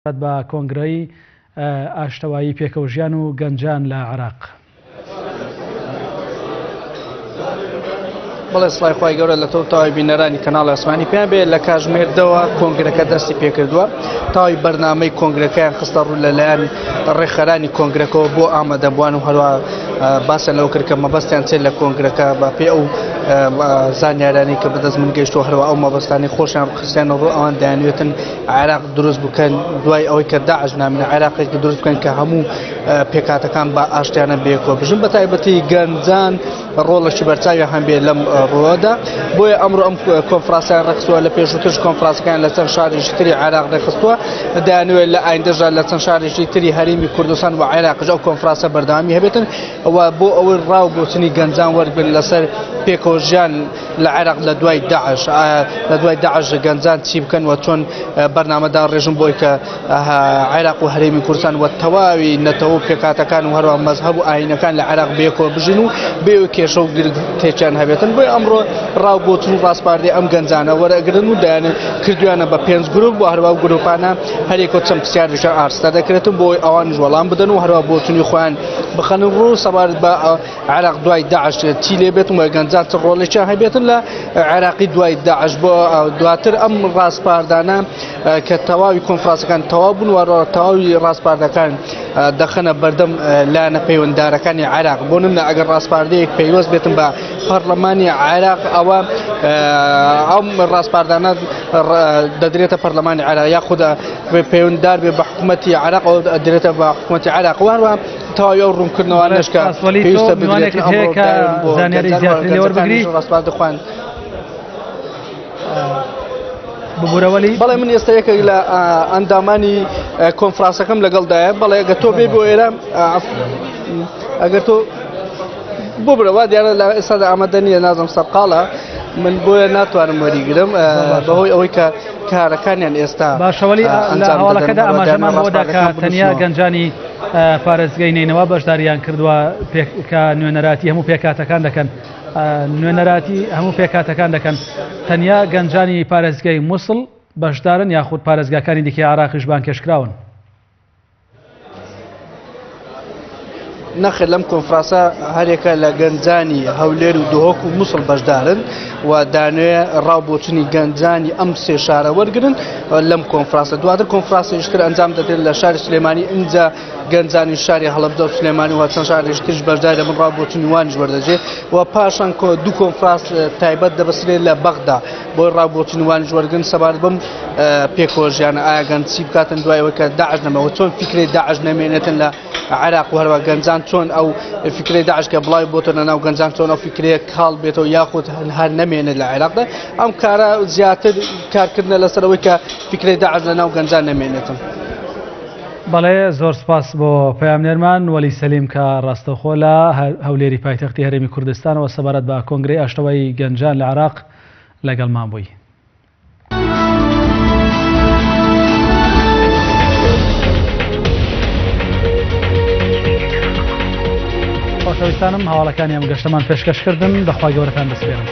بە کۆنگرەی ئاشتەوایی پێکەوژیان و گەنجان لە عێراق. بەڵێ سڵای خوای گەورە لە تۆ تەواوی بینەرانی کەناڵی ئاسمانی پێیان بێ لە کاژمێر دەوە کۆنگرەکە دەستی پێکردووە تاوی بەرنامەی کۆنگرەکەیان خستە ڕوو لەلایەن ڕێکخەرانی کۆنگرەکەەوە بۆ ئامادەبووان و هەروە باسیان لەوە کرد کە مەبەستیان چێت لە کۆنگرەکە بە پێ ئەو زانیارانی کە بەدەست من گەیشتووە هەروە ئەو مەبەستانی خۆشیان خستیانە ڕوو ئەوان دەیانوێتن عێراق دروست بکەن دوای ئەوەی کە داعش نامینە عێراقێک دروست بکەن کە هەموو پێکاتەکان بە ئاشتیانە بێکەوە بژن بە تایبەتی گەنجان ڕۆڵێکی بەرچاوی هەمبێ لەم ڕووەدا بۆیە ئەمڕۆ ئەم کۆنفرانسیان ڕێکخستووە لە پێشووترش کۆنفرانسەکان لە چەند شارێکی تری عێراق ڕێکخستووە دەیانەوێت لە ئایندەشدا لە چەند شارێکی تری هەرێمی کوردستان و عێراقش ئەو کۆنفرانسە بەردەوامی هەبێتن و بۆ ئەوەی ڕاو بۆچنی گەنجان وەرگن لەسەر پێکەوە ژیان لە عێراق لە دوای داعش لە دوای داعش گەنجان چی بکەن و چۆن بەرنامەدا ڕێژن بۆی کە عێراق و هەرێمی کوردستان و تەواوی نەتەوە و پێکهاتەکان و هەروە مەزهەب و ئاینەکان لە عێراق بەیەکەوە بژین و بێ کێشە و گرفتێکیان هەبێتن بۆی ئەمڕۆ ڕاو بۆچون و ڕاسپاردەی ئەم گەنجانە وەرەگرن و دەیان کردویانە بە پێنج گروپ و هەروە گروپانە هەرێکۆ چەند پرسیارێکیان ئاراستە دەکرێتن بۆی ئەوانیش وەڵام بدەن و هەروە بۆچونی خۆیان بخەن ڕوو سەبارەت بە عێراق دوای داعش چی لێ بێت و گەنجان چ ڕۆڵێکیان هەبێتن لە عێراقی دوای داعش بۆ دواتر ئەم ڕاسپاردانە کە تەواوی کۆنفرانسەکان تەواو بوون و تەواوی ڕاسپاردەکان دەخەنە بەردەم لایەنە پەیوەنددارەکانی عێراق بۆ نمونە ئەگەر ڕاسپاردەیەک پەیوەست بێتن بە پەرلەمانی عێراق ئەوە ئەم ڕاسپاردانە دەدرێتە پەرلەمانی عێراق یاخود پەیوەنددار بێ بە حکوومەتی عێراق ئەو دەدرێتە بە حکوومەتی عێراق وهروە تەواوی ئەو ڕوونکردنەوانەش کە پێویستە بدرێتن ئەمڕۆ بۆ زانیاری زیاتری لێ وەربگری ڕاسپاردە خۆیان ببورە وەلی بەڵێ من ئێستا یەکێک لە ئەندامانی کۆنفرانسەکەم لەگەڵدایە بەڵێ ئەگەر تۆ بێ بۆ ئێرە ئەگەر تۆ ببرە وا دیارە لە ئێستادا ئامادە نییە نازم سەرقاڵە من بۆیە ناتوانم وەریگرم بەهۆی ئەوەی کە کارەکانیان ئێستا باشەوەلی لە هەواڵەکەدا ئاماژەمان بۆدا کە تەنیا گەنجانی پارێزگەی نەینەوا بەشداریان کردووە کە نوێنەراتی هەموو پێکاتەکان دەکەن نوێنەراتی هەموو پێکاتەکان دەکەن تەنیا گەنجانی پارێزگای مووسڵ بەشدارن یاخود پارێزگاکانی دیکەی عراقیش بانکێشکراون. نەخێر لەم کۆنفرانسە هەرێکە لە گەنجانی هەولێر و دهۆک و موسڵ بەشدارن و دانوێ ڕاو بۆچونی گەنجانی ئەم سێ شارە وەرگن لەم کۆنفرانسە دواتر کۆنفرانسێکتر ئەنجام دەدرێت لە شاری سلێمانی ئینجا گەنجانی شاری هەڵەبجە و سلێمانی و چەند شارێکی تریش بەشداری دەبن ڕاو بۆچونی وانیش وەردەگرێت و پاشان دوو کۆنفرانس تایبەت دەبەسترێت لە بەغدا بۆی ڕاو بۆچونی وانیش وەرگن سەبارەت بەم پێکەوە ژیانە ئایا گەنج چی بکاتن دوای ئەوەی کە داعش نەماوە چۆن فیکرەی داعش نەمێنێتن لە عێراق و هەروە گەنجان چۆن ئەو فیکرەی داعش کە بڵاوی بۆتە لە ناو گەنجان چۆن ئەو فیکرەیە کاڵ بێتەوە یاخود هەر نەمێنێت لە عێراقدا ئەم کارە زیاتر کارکردنە لەسەر ئەوەی کە فیکرەی داعش لە ناو گەنجان نەمێنێتن. بەڵێ زۆر سپاس بۆ پەیامنێرمان وەلی سەلیم کە ڕاستەوخۆ لە هەولێری پایتەختی هەرێمی کوردستانەوە سەبارەت بە کۆنگرەی ئاشتەوایی گەنجان لە عێراق لەگەڵمان بووی. خۆشەویستانم هەواڵەکانی ئەم گەشتەمان پێشکەش کردن بەخوای گەورەتان دەسپێرم.